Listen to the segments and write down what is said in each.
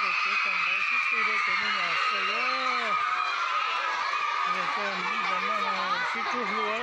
Sib tw rau cov me nyuam xwb, sib tw hlua.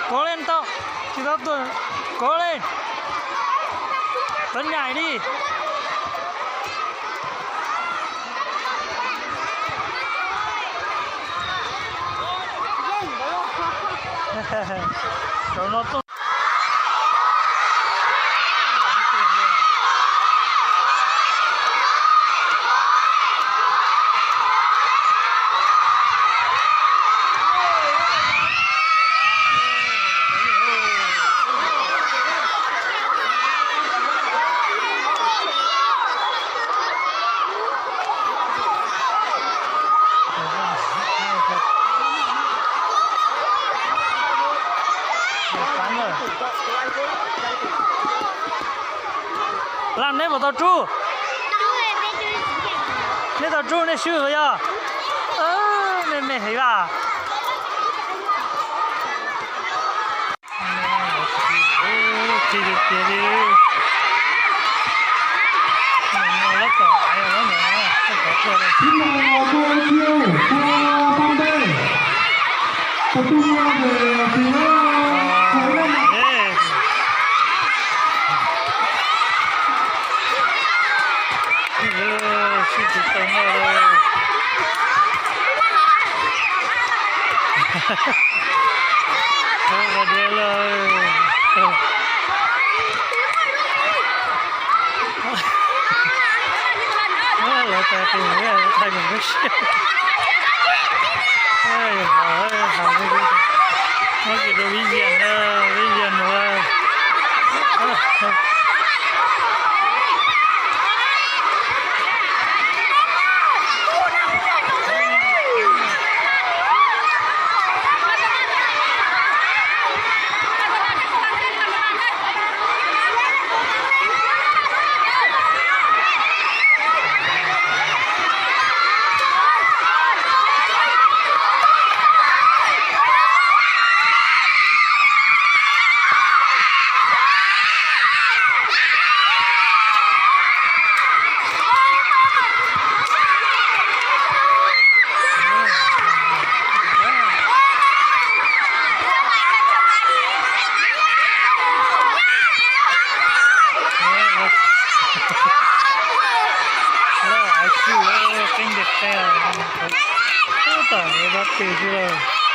Kov li tau, tsis tau tuaj, kov li, tov nyaim li. Cov no tuaj. Laj, neb puas tau rub? Neb tau rub neb swb yog? Me me heev as. Tiv tiag tiag li. Lab tom ais lab ntawd, lab tom tuaj li. Tus no tua ib kiag, tua tau ntej. Tus tus no ces tiv, tua lab mas. Sib tsis tau noj li. Ua diav lawm. Lawv tas tus thaij mus lub siab. Muab kiag rau Vib Yias na, Vib Yias na. qe, tab tom mus vaj pem xwb lawm.